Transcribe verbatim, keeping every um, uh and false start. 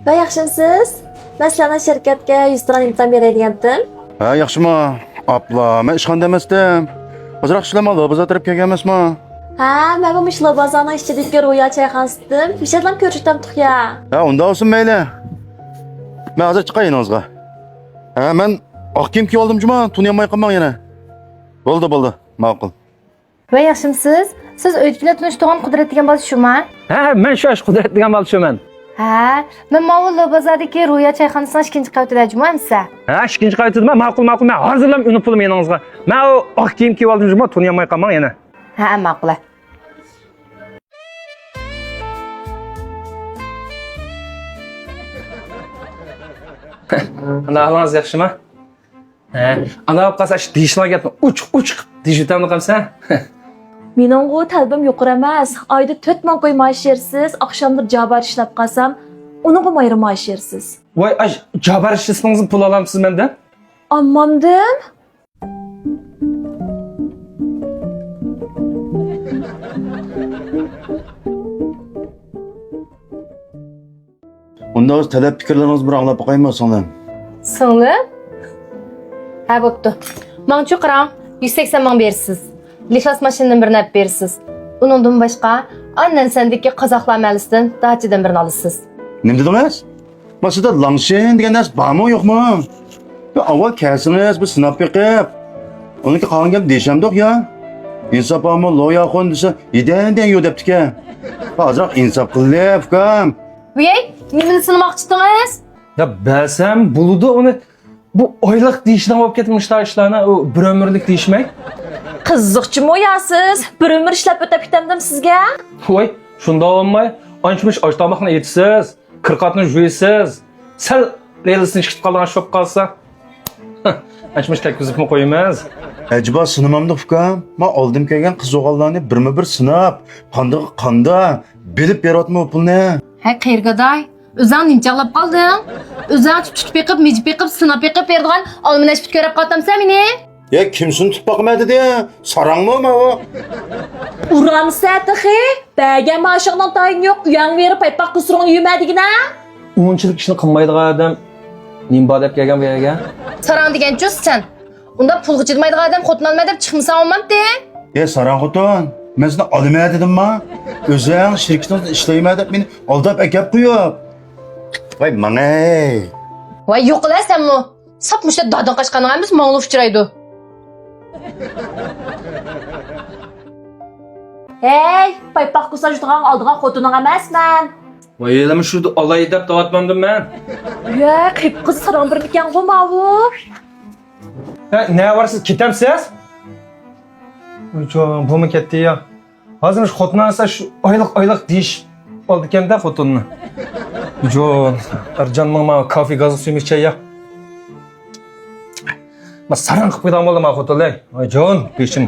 ۋە ياخشىمسىز؟ مەن سىلەرنىڭ شىركەتكە يۈز تال ئىمتىھان بېرەي دېگەنتىم. ھە، ياخشىما؟ ئاپلا، مەن ئىشخانىدا ئەمەستىم. ئازراق ئىشلەم، ھازىر بازار تەرەپ كەلگەن ئەمەسما؟ ھە، مەن بۇ مۇشۇ بازارنىڭ ئىچىدىكى رويا چايخانىسىدىم. مۇشۇ يەردىلا كۆرۈشۈپ تۇرۇق يا. ھە، ئۇنداق بولسۇن مەيلى. مەن ھازىر چىقاي يېنىڭىزغا. ھە، مەن ئاق كىيىم كىيىپ ئالدىم جۇما، تونۇيالماي قالماڭ يەنە. بولدى، بولدى، ماقۇل. ۋەي، ياخشىمسىز؟ سىز ئۆيدىكىلەر تونۇشتۇرغان قۇدرەت دېگەن بالا شۇما؟ ھە، مەن شۇ، شۇ قۇدرەت دېگەن بالا شۇ مەن. ھە، مەن ماۋۇ لو بازاردىكى رويا چايخانىسىنىڭ ئىككىنچى قەۋىتىدە جۇما ئەمىسە. ھە، ئىككىنچى قەۋىتىدىما؟ ماقۇل، ماقۇل، مەن ھازىرلا ئۈنۈپ بولىمەن يېنىڭىزغا. مەن ئۇ ئاق كىيىم كىيىپ ئالدىم جۇما، تونۇيالماي قالماڭ يەنە. ھە، ماقۇل. ئانا، ئەھۋالىڭىز ياخشىما؟ ھە، ئانا بولۇپ قالسا، شۇ دېيىشىدىغان گەپنى ئوچۇق-ئوچۇق دېيىشىۋېتەمدۇ قالسا. مېنىڭغۇ تەلىپىم يۇقىرى ئەمەس. ئايدا تۆت مىڭ كوي مائاش بېرىسىز، ئاخشاملىرى جابار ئىشلەپ قالسام، ئۇنىڭغىمۇ ئايرىم مائاش بېرىسىز. ۋاي، ئاش، جابار ئىشلىسىڭىزمۇ پۇل ئالامسىز مەندىن؟ ئالمامدىم. ئۇنداق بولسا تەلەپ پىكىرلىرىڭىزنى بىر ئاڭلاپ باقايمۇ، سىڭلىم؟ سىڭلىم؟ ھە، بوپتۇ. ماڭچۇ قاراڭ، يۈز سەكسەن مىڭ بېرىسىز. لىخلاس ماشىنىدىن بىرنى ئەپ بېرىسىز. ئۇنىڭدىن باشقا، ئاننەنسەندىكى قازاقلار مەھەللىسىدىن داچىدىن بىرنى ئالىسىز. نېمە دېدىڭىز؟ ماشىنىدا لانشىن دېگەن نەرسە بارمۇ، يوقمۇ؟ بىر ئاۋۋال كەلسىڭىز، بىر سىناپ بېقىپ، ئۇنىڭكى قالغان گەپ دېيىشەمدۇق يا. ئىنساپ بارمۇ، لوياخۇن دېسە، يېدەن دېگەن يوق دەپتىكەن. ئازراق ئىنساپ قىلىلى، ئۇكام. ۋىي، نېمىنى سىنىماقچىدىڭىز؟ يا بەرسەم بولىدۇ ئۇنى. بۇ ئايلىق دېيىشىدىغان بولۇپ كەتتى مۇشۇنداق ئىشلارنى، ئۇ بىر ئۆمۈرلۈك دېيىشمەك. قىزىقچىمۇ يا سىز؟ بىر ئۆمۈر ئىشلەپ ئۆتەپ كېتەمدىم سىزگە؟ ۋاي، شۇنداق بولماي، ئانچە مۇشۇ ئاش تاماقنى ئېتىسىز، كىرقاتنى جۇيىسىز، سەل رېلىستىن چىقىپ قالىدىغان ئىش بولۇپ قالسا، ئانچە مۇشۇ تەگكۈزۈپمۇ قويىمىز. ئەجەبا سىنىمامدۇق ئۇكام؟ ما ئالدىم كەلگەن قىز ئوغۇللارنى بىرمۇ بىر سىناپ، قاندىغا قاندا، بىلىپ بېرىۋاتىمەن بۇ پۇلنى. ھەي، قېرى گاداي، ئۆزۈڭ نېمە چاغلاپ قالدىڭ؟ ئۆزۈڭ تۇتۇپ بېقىپ، مىجىپ بېقىپ، سىناپ بېقىپ بېرىدىغان ئالما نەشپۈت كۆرۈپ قالدىمسەن مېنى؟ يا، كىم سىنىتىپ باقىمەن دېدى؟ ساراڭمۇ ماۋۇ؟ ئۇرامسەن تېخى؟ بەرگەن مائاشىڭنىڭ تايىنى يوق، ئۆيۈڭگە بېرىپ پايپاق قۇسۇرۇڭنى يۇيما دېگىنە. ئۇنچىلىك ئىشنى قىلمايدىغان ئادەم نېمە بار دەپ كەلگەن بۇ يەرگە؟ ساراڭ دېگەنچۇ سەن؟ ئۇنداق پۇلغا چىدىمايدىغان ئادەم خوتۇن ئالىمەن دەپ چىقمىساڭ بولمامتى؟ ئەي ساراڭ خوتۇن، مەن سېنى ئالىمەن دېدىمما؟ ئۆزۈڭ شىركىتىڭىزدە ئىشلەيمەن دەپ مېنى ئالداپ ئەكەپ قويۇپ. ۋاي ماڭەي. ۋاي يوقىلا سەنمۇ. ساپ مۇشۇ دادىڭ قاچقانغا ئەمەس ماڭىلا ئۇچرايدۇ. ھەي، پايپاق كوساژ يۇتىدىغان ئالىدىغان خوتۇنۇڭ ئەمەسمەن. ۋاي ھېلىمۇ شۇ ئالاي دەپ دەۋاتمامدىم مەن. يە، قىپقىز ساراڭ بىرمىكەنغۇ ماۋۇ. ھە، نەۋارسىز كېتەمسىز؟ ۋايجان، بۇمۇ كەتتى يا. ھازىر مۇشۇ خوتۇن ئالسا شۇ ئايلىق، ئايلىق دېيىش ئالىدىكەن-دە خوتۇننى. جون، ئەرجاننىڭ ما كافې گازلىق سۈيىمى ئىچەي يا. ما ساراڭ قىلىپ قويىدىغان بولدى ما خوتۇن، ئەي. ۋاي جون، بېشىم.